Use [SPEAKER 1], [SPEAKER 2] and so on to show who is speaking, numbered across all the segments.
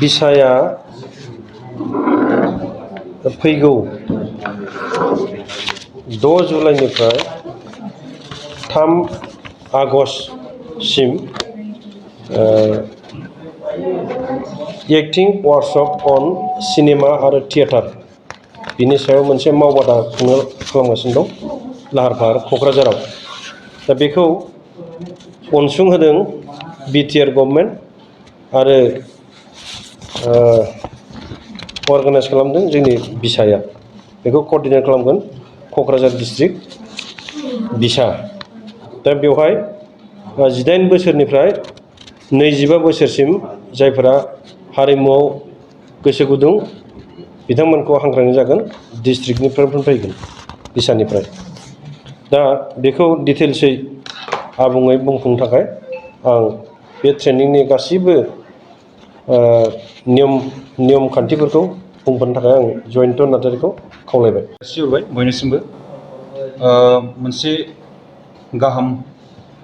[SPEAKER 1] बिसाया फैगौ 6 जुलाइनिफ्राय 3 आगस्तसिम acting workshop on cinema आरो theatre बिनि सायाव मोनसे मावबादा खालामगासिनो दं लाहार फाहार क'क्राझाराव। दा बेखौ अनसुं होदों बिटिआर गभर्नमेन्ट आरो अर्गानाइज खालामदों जोंनि बिसाया। बेखौ क'र्डिनेट खालामगोन क'क्राझार डिस्ट्रिक्ट बिसा। दा बेवहाय 18 बोसोरनिफ्राय 25 बोसोरसिम जायफोरा हारिमुआव गोसो गुदुं बिथांमोनखौ हांख्रायनाय जागोन डिस्ट्रिक्टनिफ्राय फैगोन बिसानिफ्राय। दा बेखौ डिटेल्सै आबुङै बुंफुंनो थाखाय आं बे ट्रेनिंनि गासिबो नियम खान्थिफोरखौ बुंफोरनो थाखाय आं जयन्त नार्जारिखौ खावलायबाय।
[SPEAKER 2] सिउरबाय बयनिसिमबो मोनसे गाहाम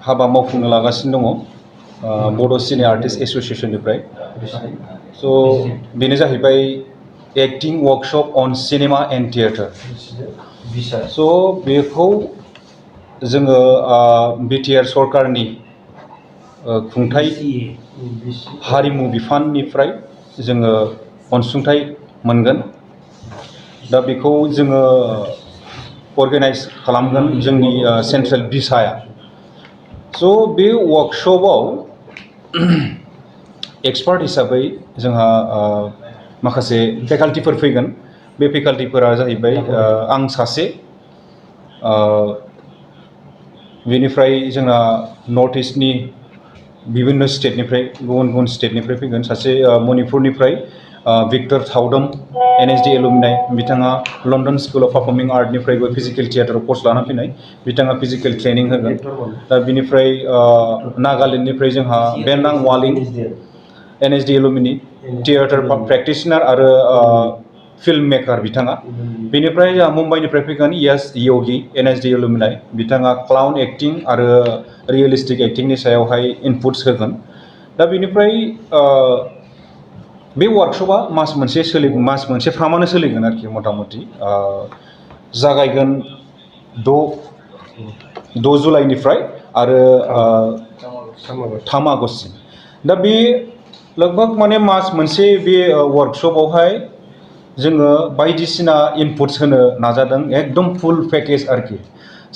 [SPEAKER 2] हाबा मावफुंनो लागासिनो दङ बड' सिने आर्टिस्ट एस'सिएशननिफ्राय। स' बेनो जाहैबाय acting workshop on cinema and theatre. स' बेखौ जोङो बिटिआर सरकारनि खुंथाय हारिमु बिफाननिफ्राय जोङो अनसुंथाइ मोनगोन। दा बेखौ जोङो अर्गेनाइज खालामगोन जोंनि सेन्ट्रेल बिसाया। स' बे वर्कशपआव एक्सपार्ट हिसाबै जोंहा माखासे फेकाल्टिफोर फैगोन। बे फेकाल्टिफोरा जाहैबाय आं सासे, बेनिफ्राय जोंना नर्थ इस्टनि बिभिन्न स्टेटनिफ्राय गुबुन गुबुन स्टेटनिफ्राय फैगोन सासे मणिपुरनिफ्राय भिक्टर साउदम एनएसडि एलुमिनाइ बिथाङा लण्डन स्कुल अफ पारफर्मिं आर्टनिफ्रायबो फिजिकेल थियेटाराव कर्स लाना फैनाय बिथाङा फिजिकेल ट्रेनिं होगोन। दा बिनिफ्राय नागालेण्डनिफ्राय जोंहा बेनां वालिं एनएसडि एलुमिनि थियेटार प्रेक्टिशनार आरो फिल्म मेकार बिथाङा। बेनिफ्राय जोंहा मुम्बाइनिफ्राय फैगोन यास योगी एनएसडि एलुमिनाइ बिथाङा क्लाउन एक्टिं आरो रियेलिस्टिक एक्टिंनि सायावहाय इनपुट्स होगोन। दा बेनिफ्राय बे वर्कशपआ मास मोनसेफ्रामानो सोलिगोन आरोखि मथा मथि। जागायगोन 6 जुलाइनिफ्राय आरो 3 आगस्तसिम। दा बे लगभग माने मास मोनसे बे वर्कशपआवहाय जोङो बायदिसिना इनपुट्स होनो नाजादों एकदम फुल पेकेज आरोखि।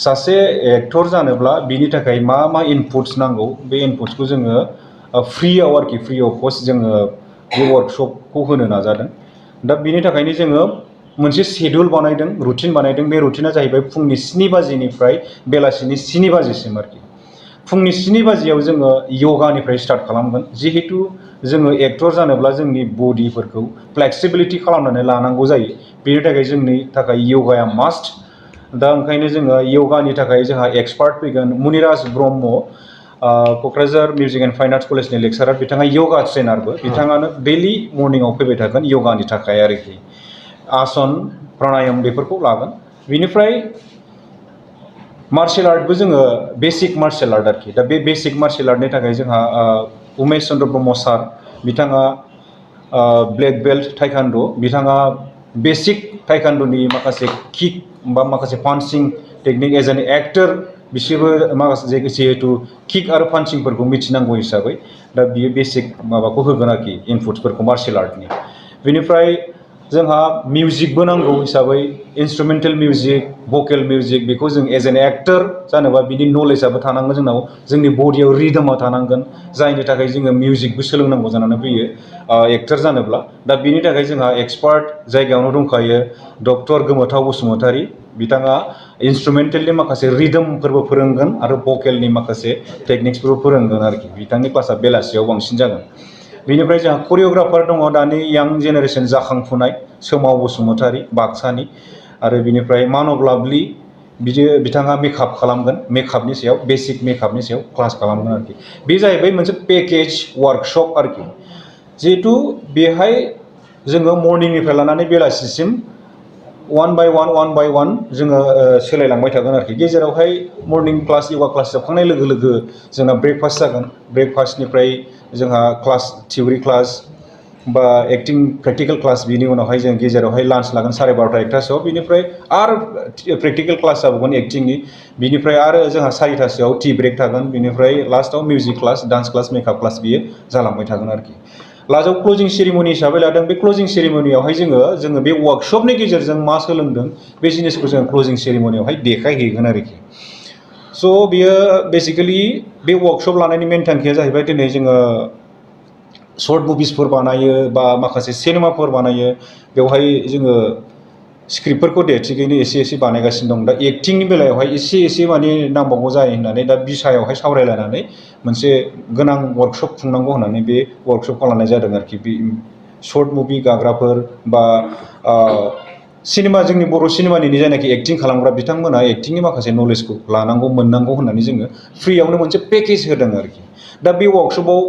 [SPEAKER 2] सासे एक्टर जानोब्ला बिनि थाखाय मा मा इनपुट्स नांगौ बे इनपुट्सखौ जोङो फ्रियाव आरोखि फ्रि अफ कस्ट जोङो बे वर्कशपखौ होनो नाजादों। दा बिनि थाखायनो जोङो मोनसे शेड्युल बानायदों, रुटिन बानायदों। बे रुटिना जाहैबाय फुंनि 7 बाजिनिफ्राय बेलासिनि 7 बाजिसिम आरोखि। फुंनि 7 बाजियाव जोङो यगानिफ्राय स्टार्ट खालामगोन। जिहेतु जोङो एक्टर जानोब्ला जोंनि बडिफोरखौ फ्लेक्सिबिलिटि खालामनानै लानांगौ जायो। बेनि थाखाय जोंनि थाखाय यगाया मास्ट। दा ओंखायनो जोङो यगानि थाखाय जोंहा एक्सपार्ट फैगोन मुनिराज Brahma, Kokrajhar music and fine arts कलेजनि लेक्सारार। बिथाङा यगा ट्रेनारबो, बिथाङानो डेलि मर्निंआव फैबाय थागोन यगानि थाखाय आरोखि। आसन प्राणायाम बेफोरखौ लागोन। बिनिफ्राय मार्शेल आर्टबो जोङो बेसिक मार्शेल आर्ट आरोखि। दा बे बेसिक मार्शेल आर्टनि थाखाय जोंहा उमेश चन्द्र ब्रह्म सार बिथाङा ब्लेक बेल्ट टाइकान्ड', बिथाङा बेसिक टाइकान्ड'नि माखासे किक बा माखासे पान्चिं टेकनिक एज एन एक्टर बिसोरबो माखासे जिहेतु किक आरो पान्चिंफोरखौ मिथिनांगौ हिसाबै दा बियो बेसिक माबाखौ होगोन आरोखि इनपुट्सफोरखौ मार्शेल आर्टनि। बेनिफ्राय जोंहा मिउजिकबो नांगौ हिसाबै इन्सट्रुमेन्टेल मिउजिक, भकेल मिउजिक बेखौ जों एज एन एक्टर जानोबा बिनि नलेजआबो थानांगोन जोंनाव, जोंनि बडियाव रिदमा थानांगोन जायनि थाखाय जोङो मिउजिकबो सोलोंनांगौ जानानै फैयो एक्टर जानोब्ला। दा बिनि थाखाय जोंहा एक्सपार्ट जायगायावनो दंखायो डक्टर गोमोथाव बसुमतारी। बिथाङा इन्सट्रुमेन्टेलनि माखासे रिदमफोरबो फोरोंगोन आरो भकेलनि माखासे टेकनिक्सफोरबो फोरोंगोन आरोखि। बिथांनि क्लासआ बेलासियाव बांसिन जागोन। बेनिफ्राय जोंहा करिय'ग्राफार दङ दानि यां जेनेरेसन जाखांफुनाय सोमाव बसुमतारी बाक्सानि। आरो बिनिफ्राय मानब लाभलि बिथाङा मेकआप खालामगोन, मेकआपनि सायाव बेसिक मेकआपनि सायाव क्लास खालामगोन आरोखि। बे जाहैबाय मोनसे पेकेज वर्कशप आरोखि। जिहेतु बेहाय जोङो मर्निंनिफ्राय लानानै बेलासिसिम वान बाय वान जोङो सोलायलांबाय थागोन आरोखि। गेजेरावहाय मर्निं क्लास यगा क्लास जोबखांनाय लोगो लोगो जोंना ब्रेकफास्ट जागोन। ब्रेकफास्टनिफ्राय जोंहा क्लास थियरि क्लास, बा एक्टिं प्रेक्टिकल क्लास बिनि उनावहाय जों गेजेरावहाय लान्च लागोन 12:30 1टासोआव बिनिफ्राय आरो प्रेक्टिकल क्लास जाबावगोन एक्टिंनि बिनिफ्राय आरो जोंहा 4टासोआव टि ब्रेक थागोन बिनिफ्राय लास्टआव music class dance class makeup class बियो जालांबाय थागोन आरोखि लास्टआव क्लजिं सेरेमनि हिसाबै लादों बे क्लजिं सेरेमनियावहाय जोङो बे वार्कशपनि गेजेरजों मा सोलोंदों बे जिनिसखौ जों क्लजिं सेरेमनियावहाय देखायहैगोन आरोखि स' बियो बेसिकेलि बे वार्कशप लानायनि मेन थांखिया जाहैबाय दिनै जोङो सर्ट मुभिसफोर बानायो बा माखासे सिनेमाफोर बानायो बेवहाय जोङो स्क्रिप्टफोरखौ दे थिगैनो एसे बानायगासिनो दं दा एक्टिंनि बेलायावहाय एसे माने नांबावगौ जायो होननानै दा बिसायावहाय सावरायलायनानै मोनसे गोनां वार्कशप खुंनांगौ होननानै बे वार्कशपखौ लानाय जादों आरोखि बे सर्ट मुभि गाग्राफोर बा सिनेमा जोंनि बर' सिनेमानि जायनाखि एक्टिं खालामग्रा बिथांमोना एक्टिंनि माखासे नलेजखौ लानांगौ मोननांगौ होननानै जोङो फ्रियावनो मोनसे पेकेज होदों आरोखि दा बे वार्कशपआव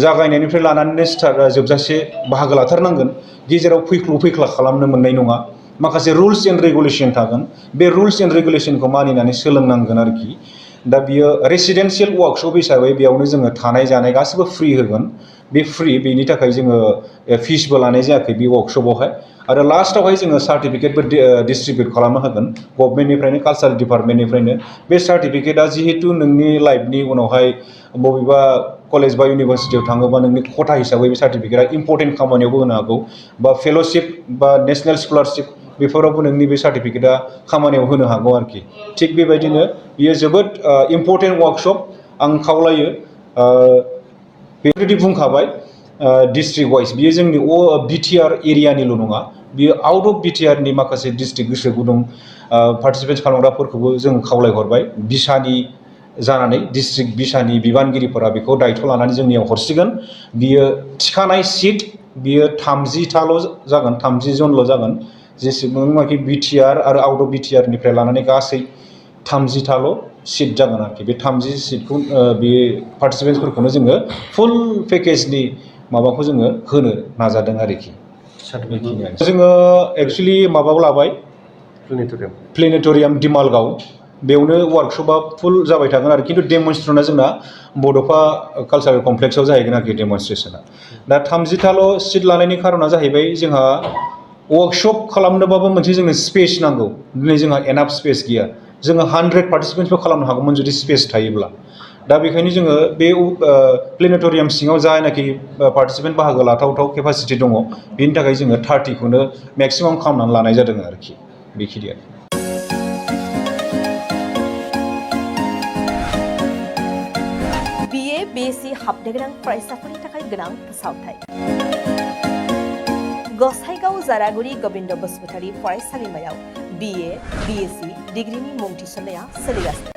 [SPEAKER 2] जागायनायनिफ्राय लानानै जोबजासे बाहागो लाथारनांगोन गेजेराव फैख्ल' फैख्ला खालामनो मोननाय नङा माखासे रुल्स एन्ड रेगुलेसन थागोन बे रुल्स एन्ड रेगुलेसनखौ मानिनानै सोलोंनांगोन आरोखि दा बियो रेसिडेन्सियेल वार्कशप हिसाबै बेयावनो जोङो थानाय जानाय गासिबो फ्रि होगोन बे फ्रि बेनि थाखाय जोङो फिसबो लानाय जायाखै बे वार्कशपआवहाय आरो लास्टआवहाय जोङो सार्टिफिकेटबो डिस्ट्रिबिउट खालामना होगोन गभर्नमेन्टनिफ्रायनो कालसारेल डिपार्टमेन्टनिफ्रायनो बे सार्टिफिकेटआ जिहेतु नोंनि लाइफनि उनावहाय बबेबा कलेज बा इउनिभारसिटियाव थाङोबा नोंनि खथा हिसाबै बे सार्टिफिकेटआ इम्परटेन्ट खामानियावबो होनो हागौ बा फेल'शिप बा नेसनेल स्कलारशिप बेफोरावबो नोंनि बे सार्टिफिकेटआ खामानियाव होनो हागौ आरोखि थिग बेबायदिनो बियो जोबोद इम्परटेन्ट वार्कशप आं खावलायो बेबायदि बुंखाबाय डिस्ट्रिक्ट वाइज बियो जोंनि बिटिआर एरियानिल' नङा बियो आउट अफ बिटिआरनि माखासे डिस्ट्रिक्ट गोसो गुदुं पार्टिसिपेट खालामग्राफोरखौबो जों खावलायहरबाय बिसानि जानानै डिस्ट्रिक्ट बिसानि बिबानगिरिफोरा बेखौ दायथ' लानानै जोंनियाव हरसिगोन बियो थिखानाय सिट बियो 30ताल' जागोन 30 जनल' जागोन जेसेबांनाखि बिटिआर आरो आउट अफ बिटिआरनिफ्राय लानानै गासै 30ताल' सिट जागोन आरोखि बे 30 सिटखौ बे पार्टिसिपेन्टसफोरखौनो जोङो फुल पेकेजनि माबाखौ जोङो होनो नाजादों आरोखि जोङो एक्सुवेलि माबायाव लाबाय प्लेनेटरियाम दिमालगाव बेयावनो वार्कशपआ फुल जाबाय थागोन आरो खिन्थु डेमनस्ट्रेसना जोंना बड'फा कालसारेल कमप्लेक्सआव जाहैगोन आरोखि डेमनस्ट्रेसना दा 30ताल' सिट लानायनि खारना जाहैबाय जोंहा वर्कशप खालामनोबाबो मोनसे जोंनो स्पेस नांगौ दिनै जोंहा एनाफ स्पेस गैया जोङो 100 पार्टिसिपेन्टसबो खालामनो हागौमोन जुदि स्पेस थायोब्ला दा बेखायनो जोङो बे प्लेनेटरियाम सिङाव जायनाखि पार्टिसिपेन्ट बाहागो लाथावथाव केपासिटि दङ बेनि थाखाय जोङो 30खौनो मेक्सिमाम खालामनानै लानाय जादों आरोखि बेखिनियानो
[SPEAKER 3] BCAA हाबनो गोनां फरायसाफोरनि थाखाय गोनां फोसावथाय गसाइगाव जारागुरि गोविन्द बसुमतारी फरायसालिमायाव BA BSc डिग्रीनि मुं थिसननाया सोलिगासिनो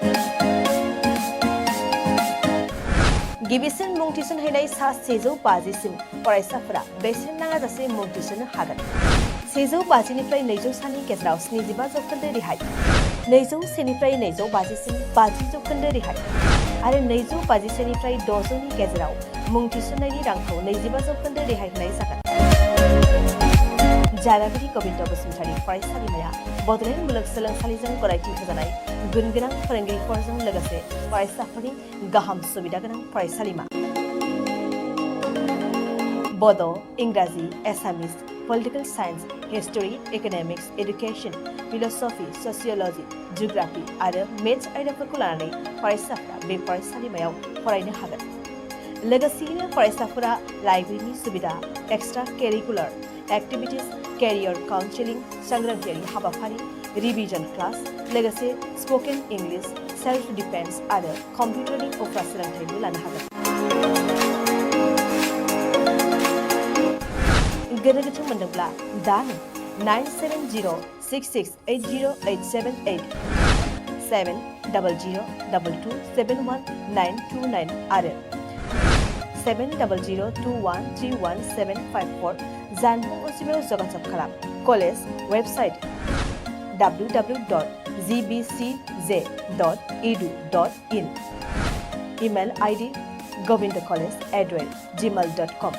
[SPEAKER 3] गिबिसिन मुं थिसनहैनाय सा 150सिम फरायसाफोरा बेसेन नाङाजासे मुं थिसननो हागोन 150निफ्राय 200सानि गेजेराव 75% रेहाय 201निफ्राय 250सिम 50% रेहाय आरो 251निफ्राय 600नि गेजेराव मुं थिसननायनि रांखौ 25% रेहाय होनाय जागोन जारागुरि गोविन्द बसुमतारी फरायसालिमाया बड'लेण्ड मुलुगसोलोंसालिजों गनायथि होजानाय गुन गोनां फोरोंगिरिफोरजों लोगोसे फरायसाफोरनि गाहाम सुबिदा गोनां फरायसालिमा बड' इंराजि Assamese political science history economics education philosophy sociology geography आरो मेथ्स आयदाफोरखौ लानानै फरायसाफोरा बे फरायसालिमायाव फरायनो हागोन लोगोसेयैनो फरायसाफोरा लाइब्रेरिनि सुबिदा extra curricular activities career counselling सांग्रांथियारि हाबाफारि रिविजन क्लास लोगोसे स्पोकन इंग्लिश सेल्फ डिफेन्स आरो कम्पिउटारनि उफ्रा सोलोंथायबो लानो हागोन गोनो गोथो मोनदोंब्ला दानो 9706680878 700227129 आरो 7002131754 जानबुं अनजिमायाव जगाजग खालाम college website www.gbcj.edu.in email ID govindacollege@gmail.com